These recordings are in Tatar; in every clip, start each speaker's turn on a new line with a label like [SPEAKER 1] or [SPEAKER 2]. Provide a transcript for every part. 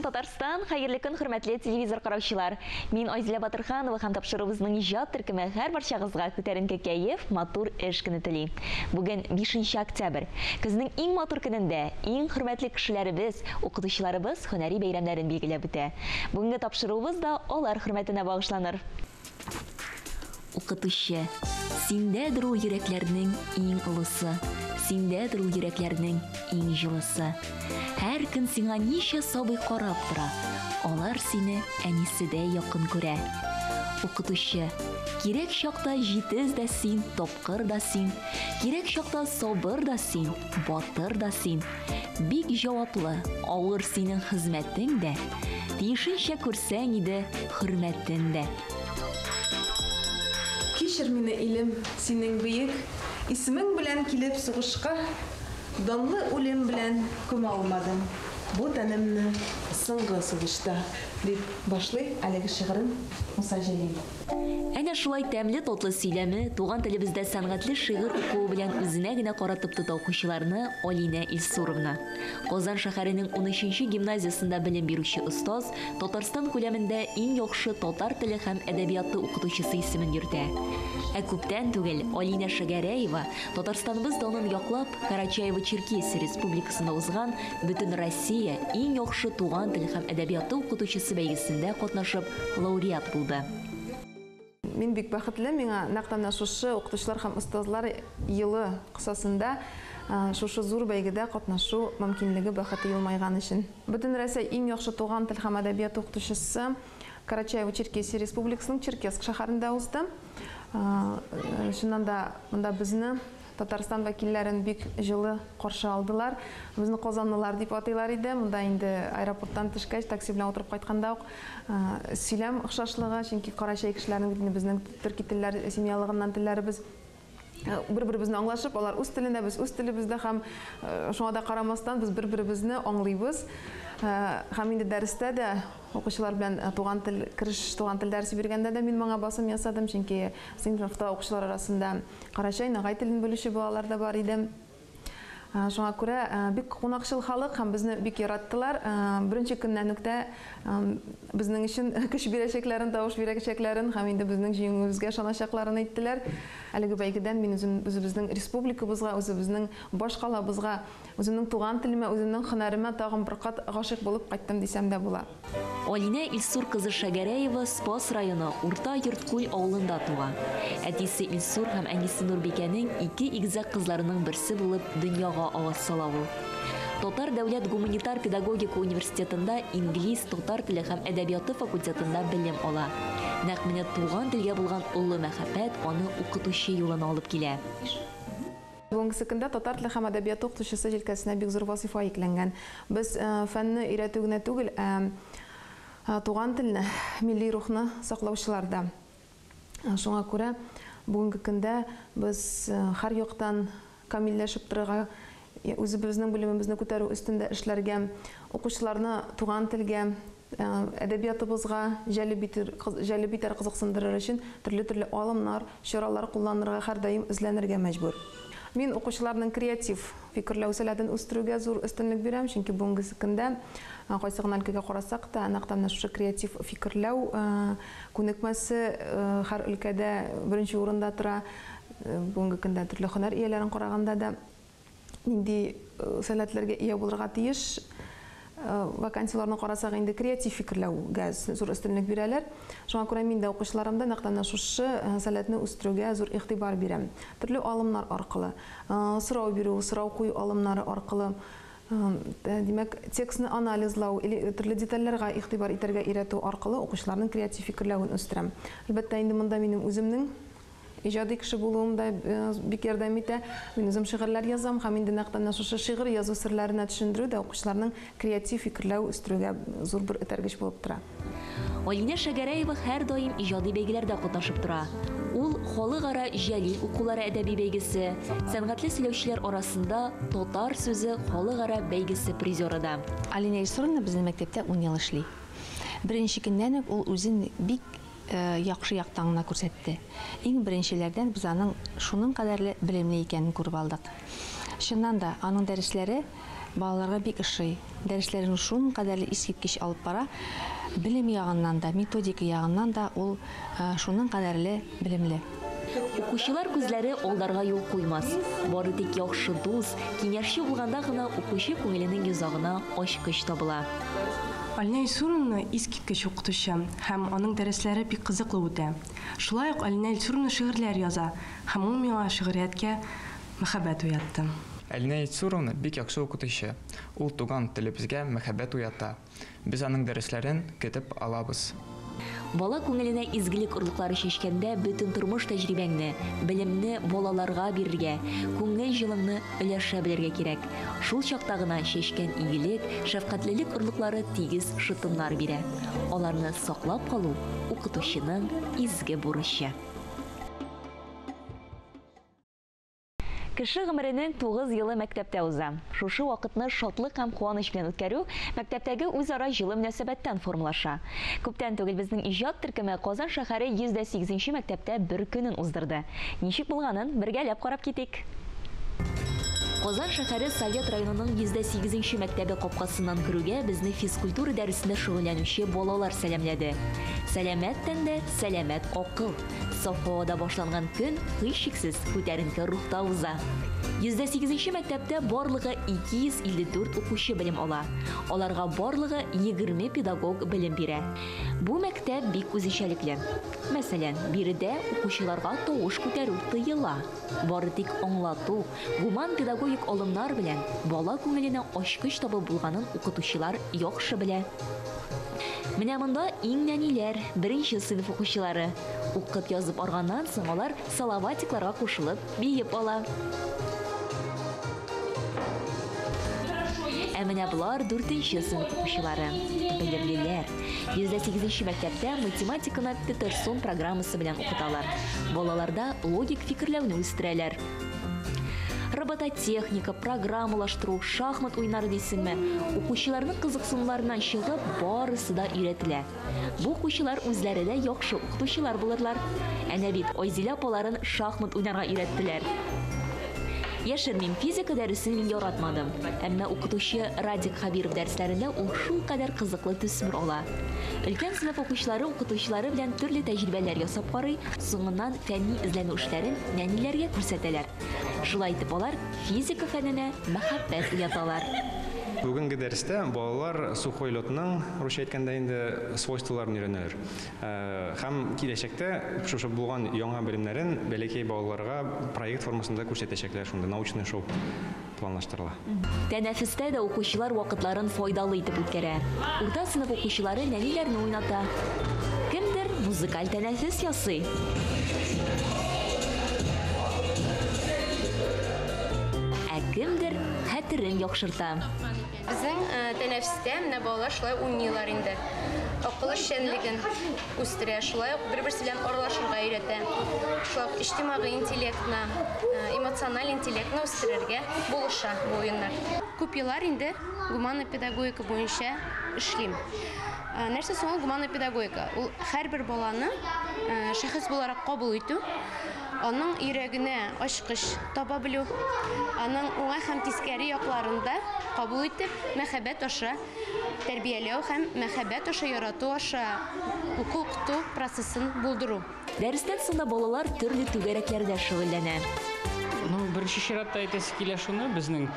[SPEAKER 1] Татарстан, хәерле көн, хөрмәтле телевизор караучылар. Мин Айзилә Батырханова һәм тапшыруыбызның иҗат төркеме һәр барчагызга күтәренке кәеф, матур эш көне тели. Бүген 5 октябрь. Көзнең иң матур көнендә иң хөрмәтле кешеләребез, укытучыларыбыз һөнәри бәйрәмнәрен билгеләп үтә. Бүгенге тапшыруыбыз да алар хөрмәтенә багышланыр. Укытучы, синдәдер ул йөрәкләрнең иң олысы, синдәдер ул йөрәкләрнең иң җылысы. Һәр көн сиңа ничә сабый карап тора, алар сине әниседәй якын күрә. Укытучы, кирәк чакта җитез дә син, тапкыр да син, кирәк чакта сабыр да син, батыр да син. Бик җаваплы, авыр синең хезмәтең дә, тиешенчә күрсәң иде хөрмәтен дә.
[SPEAKER 2] Кичер мине, илем, синең бөек исемең белән килеп сугышка, данлы үлем белән күмә алмадым бу тәнемне соңгы сулышта, дип башлый әлеге шигырен Муса Җәлил.
[SPEAKER 1] Әнә шулай тәмле татлы сөйләме, туган телебездә сәнгатьле шигырь укуы белән үзенә генә каратып тота укучыларны Алинә Илсуровна. Казан шәһәренең унөченче гимназиясендә белем бирүче остаз Татарстан күләмендә иң яхшы татар теле һәм әдәбияты укытучысы исемен йөртә. Ә күптән түгел Алинә Шәгәрәева Татарстаныбыз данын яклап, Карачаево-Черкесия Республикасында узган Бөтенроссия иң яхшы туган тел һәм әдәбияты укытучысы бәйгесендә катнашып, лауреат булды.
[SPEAKER 2] Мин бик бәхетле, миңа нәкъ тә менә шушы укытучылар һәм остазлар елы кысасында шушы зур бәйгедә катнашу мөмкинлеге, бәхете елмайган өчен. Бөтенрәсәй иң яхшы туган тел һәм әдәбият укытучысы Карачаево-Черкесия Республикасының Черкесск шәһәрендә узды. Чыннан да, монда безне, Татарстан вәкилләрен бик җылы каршы алдылар. Безне казанлылар дип атыйлар иде. Монда инде аэропорттан төшкәч, такси белән утырып кайтканда ук сөйләм охшашлыгы, чөнки карачай кешеләренең бит инде безнең төрки телләр семьялыгыннан телләребез бер-беребезне аңлашып, алар үз телендә, без үз телебездә һәм шуңа да карамастан без бер-беребезне аңлыйбыз. Һәм инде дәрестә дә укучылар белән туган тел, кереш туган тел дәресе биргәндә дә мин моңа басым ясадым, чөнки сыйныфта укучылар арасында карачай, нагай телен белүче балалар да бар иде. Шуңа күрә бик кунакчыл халык һәм безне бик яраттылар. Беренче көннән үк тә безнең өчен көч бирәчәкләрен, тавыш бирәчәкләрен һәм инде безнең җиңүебезгә ышаначакларын әйттеләр. Әлеге бәйгедән мин үзем үзебезнең республикабызга, үзебезнең башкалабызга, үземнең туган телемә, үземнең һөнәремә тагын бер кат гашыйк булып кайттым дисәм дә була.
[SPEAKER 1] Алинә Илсур кызы Шәгәрәева Спас районы Урта Йорткүл авылында туа. Әтисе Илсур һәм әнисе Нурбикәнең ике игезәк кызларының берсе булып дөньяга аваз сала ул. Татар дәүләт гуманитар педагогика университетында инглиз, татар теле һәм әдәбияты факультетында белем ала. Нәкъ менә туган телгә булган олы мәхәббәт аны укытучы юлына алып килә.
[SPEAKER 2] Бүгенге көндә татар теле һәм әдәбияты укытучысы җилкәсенә бик зур вазифа йөкләнгән. Без фәнне өйрәтү генә түгел, ә туган телне, милли рухны саклаучылар да. Шуңа күрә бүгенге көндә без һәр яктан камилләшеп торырга, үзебезнең белемебезне күтәрү өстендә эшләргә, укучыларны туган телгә, әдәбиятыбызга җәлеп итер, җәлеп итәр, кызыксындырыр өчен төрле-төрле алымнар, чаралар кулланырга, һәрдаим эзләнергә мәҗбүр. Мин укучыларның креатив фикерләү сәләтен үстерүгә зур өстенлек бирәм, чөнки бүгенге көндә кайсы гына өлкәгә карасак та, нәкъ тә менә шушы креатив фикерләү күнекмәсе һәр өлкәдә беренче урында тора. Бүгенге көндә төрле һөнәр ияләрен караганда да нинди сәләтләргә ия булырга тиеш вакансияләрне карасак инде креатив фикерләүгә зур өстенлек бирәләр. Шуңа күрә мин дә укучыларымда нәкъ менә шушы сәләтне үстерүгә зур игътибар бирәм. Төрле алымнар аркылы, сорау бирү, сорау кую алымнары аркылы, димәк, текстны анализлау, төрле детальләргә игътибар итәргә өйрәтү аркылы укучыларның креатив фикерләвен үстерәм. Әлбәттә, инде монда минем үземнең иҗади кеше булуым да бик ярдәм итә. Мин үзем шигырьләр язам һәм инде нәкъ менә шушы шигырь язу серләренә төшендерү дә укучыларның креатив фикерләү үстерүгә зур бер этәргеч булып тора.
[SPEAKER 1] Алинә Шәгәрәева һәрдаим иҗади бәйгеләрдә катнашып тора. Ул халыкара Җәлил укулары әдәби бәйгесе, сәнгатьле сөйләүчеләр арасында татар сүзе халыкара бәйгесе призеры да.
[SPEAKER 3] Алинә Илсуровна безнең мәктәптә 10 ел эшли. Беренче көннән үк ул үзен бик яхшы яктан гына күрсәтте. Иң беренчеләрдән без аның шуның кадәрле белемле икәнен күреп алдык. Чыннан да аның дәресләре Балаларга бик ошый. Дәресләрен шуның кадәрле искиткеч алып бара. Белем ягыннан да, методика ягыннан да ул шуның кадәрле белемле.
[SPEAKER 1] Укучылар күзләре алдарга юл куймас. Бары тик яхшы дус, киңәшче булганда гына укучы күңеленең йозагына ачкыч табыла.
[SPEAKER 4] Алинә Илсуровна искиткеч укытучы һәм аның дәресләре бик кызыклы үтә. Шулай ук Алинә Илсуровна шигырьләр яза һәм ул миңа шигърияткә мәхәббәт уятты.
[SPEAKER 5] Алинә Илсуровна бик яхшы укытучы. Ул туган телебезгә мәхәббәт уята. Без аның дәресләрен көтеп алабыз.
[SPEAKER 1] Бала күңеленә изгелек орлыклары чәчкәндә бөтен тормыш тәҗрибәңне, белемне балаларга бирергә, күңел җылыңны өләшә белергә кирәк. Шул чакта гына чәчкән игелек, шәфкатьлелек орлыклары тигез шытымнар бирә. Аларны саклап калу укытучының изге бурычы. Кеше гомеренең 9 елы мәктәптә уза. Шушы вакытны шатлык һәм куаныч белән үткәрү мәктәптәге үзара җылы мөнәсәбәттән формалаша. Күптән түгел безнең иҗат төркеме Казан шәһәре 108 мәктәптә бер көнен уздырды. Ничек булганын бергәләп карап китик. Казан шәһәре Совет районының 108 мәктәбе капкасыннан керүгә безне физкультура дәресендә шөгыльләнүче балалар сәламләде. Сәламәт тәндә сәламәт акыл. Саф һавада башланган көн һичшиксез күтәренке рухта уза. 108 мәктәптә барлыгы 254 укучы белем ала. Аларга барлыгы 20 педагог белем бирә. Бу мәктәп бик үзенчәлекле. Мәсәлән, биредә укучыларга тавыш күтәрү тыела. Бары тик аңлату, гуман педагогик алымнар белән бала күңеленә ачкыч табып булганын укытучылар яхшы белә. Менә монда иң нәниләр, беренче сыйныф укучылары. Укып язып арганнан соң алар салаватикларга кушылып биеп ала. Ә менә болар дүртенче сыйныф укучылары. Белемлеләр. 108 мәктәптә математиканы Петерсон программасы белән укыталар. Балаларда логик фикерләүне үстерәләр. Робототехника, программалаштыру, шахмат уйнары дисеңме? Укучыларның кызыксынуларыннан чыгып, барысы да өйрәтелә. Бу укучылар үзләре дә яхшы укытучылар булырлар. Әнә бит Айзилә апаларын шахмат уйнарга өйрәттеләр. Яшермим, физика дәресен мин яратмадым. Әмма укытучы Радик Хабиров дәресләрендә ул шулкадәр кызыклы төсмер ала. Өлкән сыйныф укучылары укытучылары белән төрле тәҗрибәләр ясап карый, соңыннан фәнни эзләнү эшләрен нәниләргә күрсәтәләр. Шулай итеп алар физика фәненә мәхәббәт уяталар.
[SPEAKER 6] Бүгенге дәрестә балалар сухой ледның, русча әйткәндә инде, свойстволарын өйрәнәләр. Һәм киләчәктә шушы булган яңа белемнәрен бәләкәй балаларга проект формасында күрсәтәчәкләр, шунда научный шоу планлаштырыла.
[SPEAKER 1] Тәнәфестә дә укучылар вакытларын файдалы итеп үткәрә. Урта сыйныф укучылары нәниләрне уйната. Кемдер музыкаль тәнәфес ясый. Ә кемдер хәтерен яхшырта.
[SPEAKER 7] Безнең тәнәфестә менә балалар шулай уйныйлар инде. Акыл эшчәнлеген үстерә, шулай ук бер-берсе белән аралашырга өйрәтә. Шулай ук иҗтимагый интеллектны, эмоциональ интеллектны үстерергә булыша бу уеннар. Күп еллар инде гуманный педагогика буенча эшлим. Нәрсә соң ул гуманный педагогика? Ул һәрбер баланы шәхес буларак кабул итү, аның йөрәгенә ачкыч таба белү, аның уңай һәм тискәре якларын да кабул итеп, мәхәббәт аша тәрбияләү һәм мәхәббәт аша ярату аша уку-укыту процессын булдыру.
[SPEAKER 1] Дәрестән соң да балалар төрле түгәрәкләрдә шөгыльләнә.
[SPEAKER 8] Ну, беренче чиратта әйтәсе килә шуны, безнең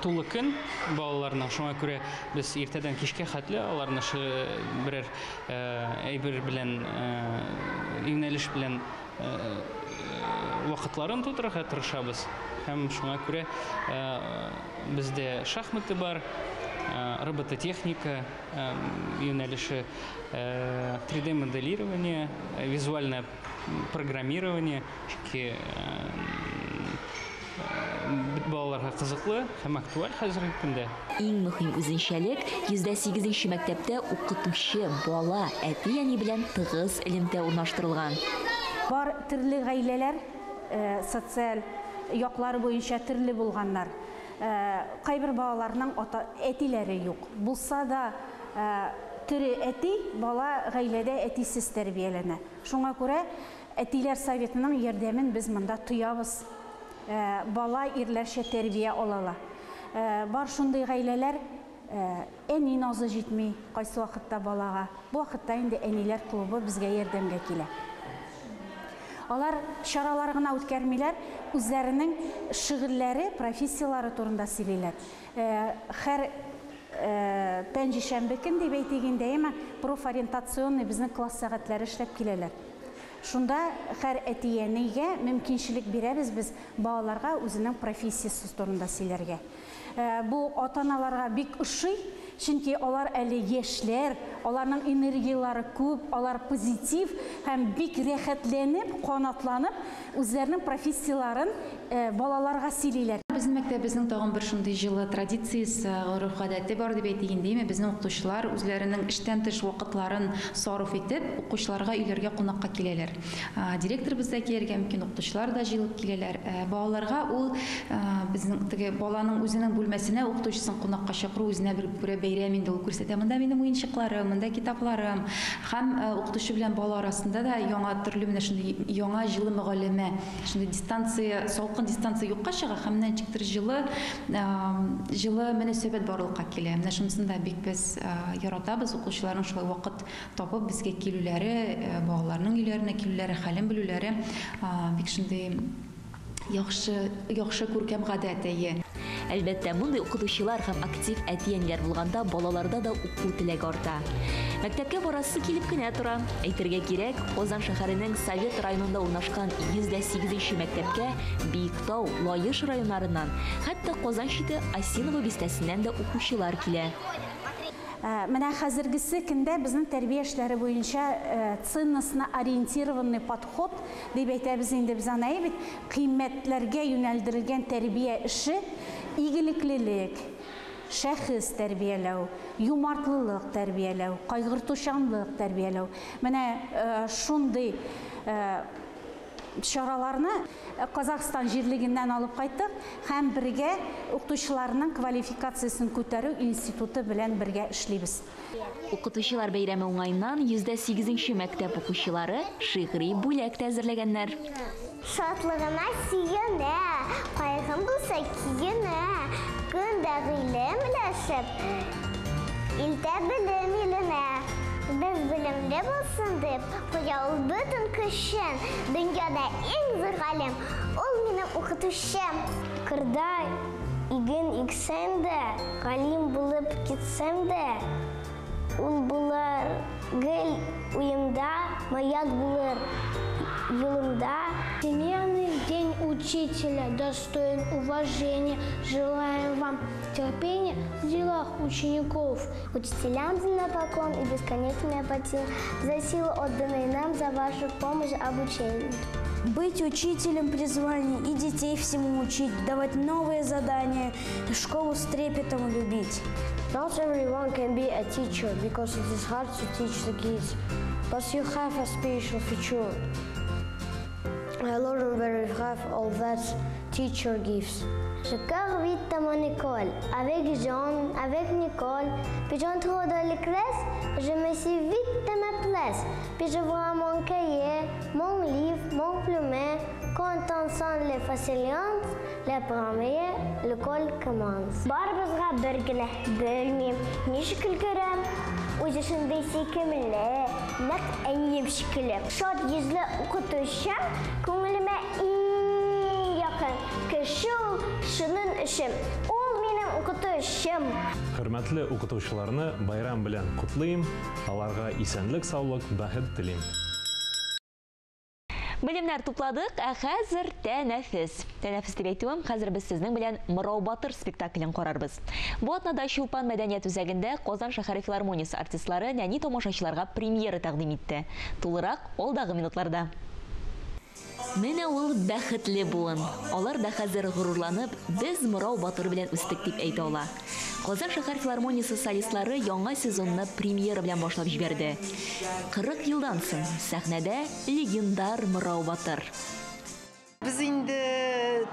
[SPEAKER 8] тулы көн балаларның, шуңа күрә без иртәдән кичкә хәтле аларны берәр әйбер белән, юнәлеш белән вакытларын тутырырга тырышабыз. Һәм шуңа күрә бездә шахматы бар, робототехника юнәлеше, 3D-моделирование, визуальное программирование, чөнки балаларга кызыклы һәм актуаль хәзерге көндә.
[SPEAKER 1] Иң мөһим үзенчәлек 108 мәктәптә укытучы, бала, әти-әни белән тыгыз элемтә урнаштырылган.
[SPEAKER 9] Бар төрле гаиләләр социаль яклары буенча төрле булганнар. Кайбер балаларның әтиләре юк. Булса да тере әти, бала гаиләдә әтисез тәрбияләнә. Шуңа күрә әтиләр советының ярдәмен без монда тоябыз. Бала ирләрчә тәрбия алала. Бар шундый гаиләләр, әни назы җитми кайсы вакытта балага. Бу вакытта инде әниләр клубы безгә ярдәмгә килә. Алар чаралар гына үткәрмиләр, үзләренең шөгыльләре, профессияләре турында сөйлиләр. Һәр пәнҗешәмбе көн дип әйтик инде, әмма профориентационный безнең класс сәгатьләре эшләп киләләр. Шунда һәр әти-әнигә мөмкинчелек бирәбез без балаларга үзенең профессиясе турында сөйләргә. Бу ата-аналарга бик ошый, чөнки алар әле яшьләр, аларның энергияләре күп, алар позитив һәм бик рәхәтләнеп, канатланып үзләренең профессияләрен балаларга сөйлиләр.
[SPEAKER 10] Безнең мәктәбебезнең тагын бер шундый җылы традициясе, гореф-гадәте бар дип әйтик инде, әйме? Безнең укытучылар үзләренең эштән тыш вакытларын сарыф итеп, укучыларга өйләргә кунакка киләләр. Директорыбыз да килергә мөмкин, укытучылар да җыелып киләләр. Балаларга ул безнең теге баланың үзенең бүлмәсенә укытучысын кунакка чакыру үзенә бер күрә бәйрәм инде ул, күрсәтә. Монда минем уенчыкларым, монда китапларым. Һәм укытучы белән бала арасында да яңа төрле менә шундый яңа җылы мөгалләмә, шундый дистанция, салкын дистанция юкка чыга һәм менә ничектер җылы, җылы мөнәсәбәт барлыкка килә. Менә шунысын да бик без яратабыз, укучыларның шулай вакыт табып безгә килүләре, балаларның өйләренә килүләре, хәлен белүләре бик шундый яхшы, яхшы күркәм гадәт, әйе.
[SPEAKER 1] Әлбәттә, мондый укытучылар һәм актив әти-әниләр булганда балаларда да уку теләге арта. Мәктәпкә барасы килеп кенә тора. Әйтергә кирәк, Казан шәһәренең Совет районында урнашкан 108 нче мәктәпкә Биектау, Лаеш районнарыннан, хәтта Казан чите Осиново бистәсеннән дә укучылар килә.
[SPEAKER 9] Менә хәзергесе көндә безнең тәрбия эшләре буенча ценностно ориентированный подход дип әйтәбез инде без аны, әйе бит, кыйммәтләргә юнәлдерелгән тәрбия эше, игелеклелек, шәхес тәрбияләү, юмартлылык тәрбияләү, кайгыртучанлык тәрбияләү. Менә шундый чараларны Казахстан җирлегеннән алып кайттык һәм бергә укытучыларның квалификациясен күтәрү институты белән бергә эшлибез.
[SPEAKER 1] Укытучылар бәйрәме уңаеннан 108 нче мәктәп укучылары шигъри бүләк тә әзерләгәннәр.
[SPEAKER 11] Шатлыгына сөенә, кайгым булса киенә, көн дә гыйлем өләшеп, илтә белем иленә. Без белемле булсын дип, куя ул бөтен көчен. Дөньяда иң зур галим, ул минем укытучым. Кырда иген иксәм дә, галим булып китсәм дә, ул булыр гел уемда, маяк булыр юлымда.
[SPEAKER 12] Всемирный день учителя достоин уважения. Желаем вам терпения в делах учеников.
[SPEAKER 11] Учителям земной поклон и бесконечный апатин за силу, отданные нам, за вашу помощь обучению.
[SPEAKER 12] Быть учителем призвание и детей всему учить, давать новые задания, школу с трепетом любить.
[SPEAKER 13] Not everyone can be a teacher because it is hard to teach the kids, but you have a special feature. I learn where you have all that teacher gives.
[SPEAKER 11] Je cours vite à mon école, avec Jean, avec Nicole. Puis j'entre dans les classes, je me suis vite à ma place. Puis je vois mon cahier, mon livre, mon plumet. Quand on sonne les faciliantes, les premiers, l'école commence. Барыбызга бер генә, белмим, ничек өлгерәм. Үзе шундый сөйкемле, нәкъ әнием шикелле. Шат йөзле укытучым, күңелемә иң якын кеше ул, шуның өчен ул минем укытучым.
[SPEAKER 14] Хөрмәтле укытучыларны байрам белән котлыйм, аларга исәнлек-саулык, бәхет телим.
[SPEAKER 1] Белемнәр тупладык, ә хәзер тәнәфес. Тәнәфес дип әйтүем, хәзер без сезнең белән Мырау Батыр спектаклен карарбыз. Бу атнада Чулпан мәдәният үзәгендә Казан шәһәре филармониясе артистлары нәни тамашачыларга премьера тәкъдим итте. Тулырак алдагы минутларда. Менә ул бәхетле буын. Алар да хәзер горурланып, без Мырау Батыр белән үстек дип әйтә ала. Казан шәһәр филармониясе солистлары яңа сезонны премьера белән башлап җибәрде. 40 елдан соң сәхнәдә легендар Мырау Батыр.
[SPEAKER 15] Без инде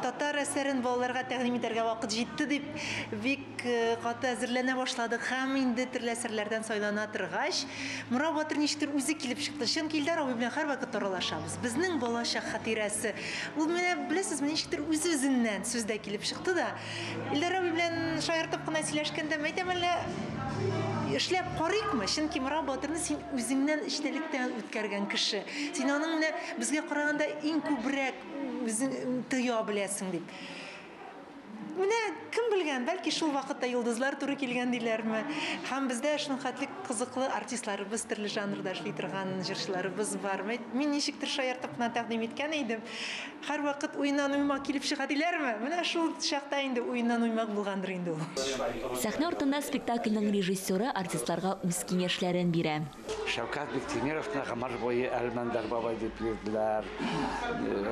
[SPEAKER 15] татар әсәрен балаларга тәкъдим итәргә вакыт җитте дип бик каты әзерләнә башладык һәм инде төрле әсәрләрдән сайлана торгач, Морау батыр ничектер үзе килеп чыкты. Чөнки Илдар абый белән һәрвакыт аралашабыз. Безнең балачак хатирәсе. Ул менә беләсезме, ничектер үз-үзеннән сүз дә килеп чыкты да. Илдар абый белән шаяртып кына сөйләшкәндә, мәйтәм әллә эшләп карыйкмы? Чөнки Морау батырны син үзеңнән эчтәлектән үткәргән кеше. Син аның менә безгә караганда иң күбрәк үзең тоя беләсең дип. Менә кем белгән, бәлки шул вакытта йолдызлар туры килгән диләрме? Һәм бездә шуның хәтле кызыклы артистларыбыз, төрле жанрда эшли торган җырчыларыбыз бар. Мин ничектер шаяртып кына тәкъдим иткән идем. Һәрвакыт уеннан уймак килеп чыга диләрме? Менә шул чакта инде уеннан уймак булгандыр инде ул.
[SPEAKER 1] Сәхнә артында спектакльнең режиссеры артистларга үз киңәшләрен бирә.
[SPEAKER 16] Шәүкәт Биктимировны гомер буе Әлмәндәр бабай дип йөрделәр.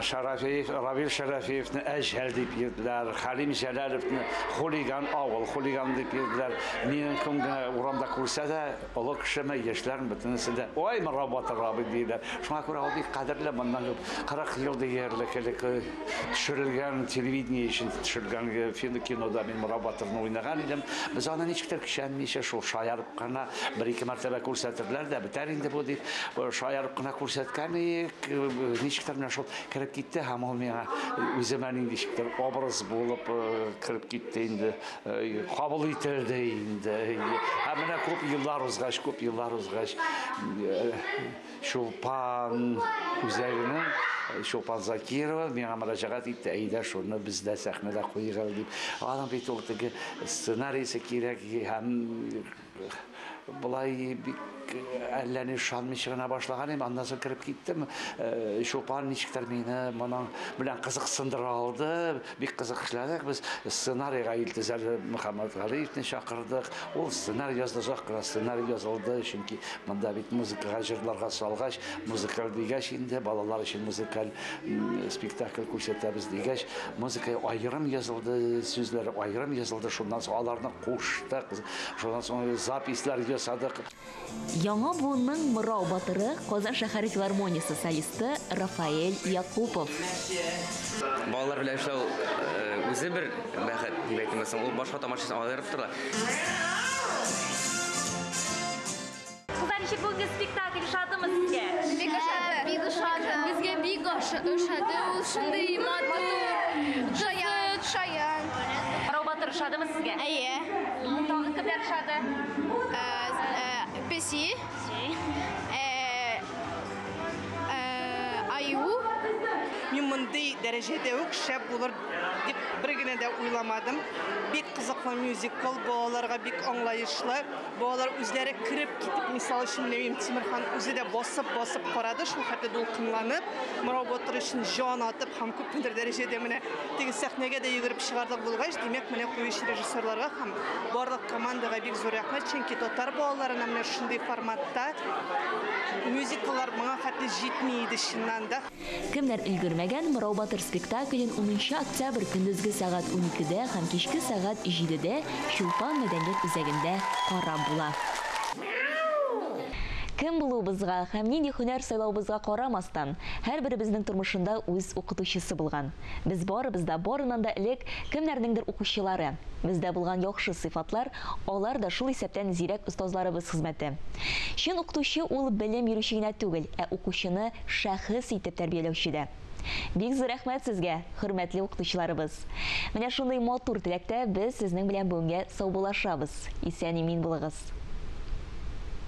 [SPEAKER 16] Шарафиев, Равил Шарафиевны Әҗәл дип йөрделәр. Хәлим Җәләловны хулиган, авыл хулиган дип йөрделәр. Минем кем генә урамда күрсә дә, олы кешеме, яшьләрме, бөтенесе дә, ой, Морау батыр абый диләр. Шуңа күрә ул бик кадерле, моннан 40 ел диярлек элек төшерелгән, телевидение өчен төшерелгән кинода мин Морау батырны уйнаган идем. Без аны ничектер көчәнмичә, шул шаярып кына бер-ике мәртәбә күрсәтерләр дә, бетәр инде бу дип, шаярып кына күрсәткән идек, ничектер менә шул кереп китте һәм ул миңа үземә ничектер образ булып кереп китте инде, кабул ителде инде. Һәм менә күп еллар узгач, күп еллар узгач, Чулпан үзәгенең Чулпан Закирова миңа мөрәҗәгать итте, әйдә шуны бездә сәхнәдә куйыйк әле дип. Аның бит ул теге сценарийсы кирәк һәм болай бик әллә ни ышанмыйча гына башлаган идем, аннан соң кереп киттем. Чулпан ничектер мине моның белән кызыксындыра алды. Бик кызык эшләдек. Без сценарийга Илтизар Мөхәммәтгалиевне чакырдык. Ул сценарий язды, озак кына сценарий язылды, чөнки монда бит музыкага, җырларга салгач, музыкаль дигәч инде, балалар өчен музыкаль спектакль күрсәтәбез дигәч, музыка аерым язылды, сүзләре аерым язылды, шуннан соң аларны куштык, шуннан соң записьләр ясадык.
[SPEAKER 1] Яңа буынның Морау батыры Казан шәһәре филармониясе солисты Рафаэль Якупов.
[SPEAKER 17] Балалар белән эшләү үзе бер бәхет дип әйтим соң, ул башка тамашачы аерып тора.
[SPEAKER 1] Кызлар, ничек бүгенге спектакль ошадымы сезгә?
[SPEAKER 18] Бик ошады. Бик ошады. Безгә бик ошады. Ул шундый матур, шаян, шаян.
[SPEAKER 1] Морау батыр ошадымы сезгә?
[SPEAKER 18] Әйе.
[SPEAKER 1] Тагын кемнәр ошады?
[SPEAKER 18] Песи. Аю.
[SPEAKER 19] Мин мондый дәрәҗәдә үк шәп булыр дип бер генә дә уйламадым. Бик кызыклы мюзикл, балаларга бик аңлаешлы. Балалар үзләре кереп китеп, мисал өчен, менә минем Тимерхан үзе дә басып-басып карады, шул хәтле дулкынланып, Морау батыр өчен җан атып һәм күпмедер дәрәҗәдә менә теге сәхнәгә дә йөгереп чыгарлык булгач, димәк, менә куючы режиссерларга һәм барлык командага бик зур рәхмәт, чөнки татар балаларына менә шундый форматта мюзикллар моңа хәтле җитми иде чыннан да.
[SPEAKER 1] Кемнәр өлгермәгән, Морау батыр спектаклен 10 октябрь көндезге сәгать 12-дә һәм кичке сәгать 7-дә Чулпан мәдәният үзәгендә карап була. Кем булуыбызга һәм нинди һөнәр сайлавыбызга карамастан, һәрберебезнең тормышында үз укытучысы булган. Без барыбыз да барыннан да элек кемнәрнеңдер укучылары. Бездә булган яхшы сыйфатлар, алар да шул исәптән зирәк остазларыбыз хезмәте. Чын укытучы ул белем бирүче генә түгел, ә укучыны шәхес итеп тәрбияләүче дә. Бик зур рәхмәт сезгә, хөрмәтле укытучыларыбыз. Менә шундый матур теләктә без сезнең белән бүгенгә саубуллашабыз. Исән-имин булыгыз.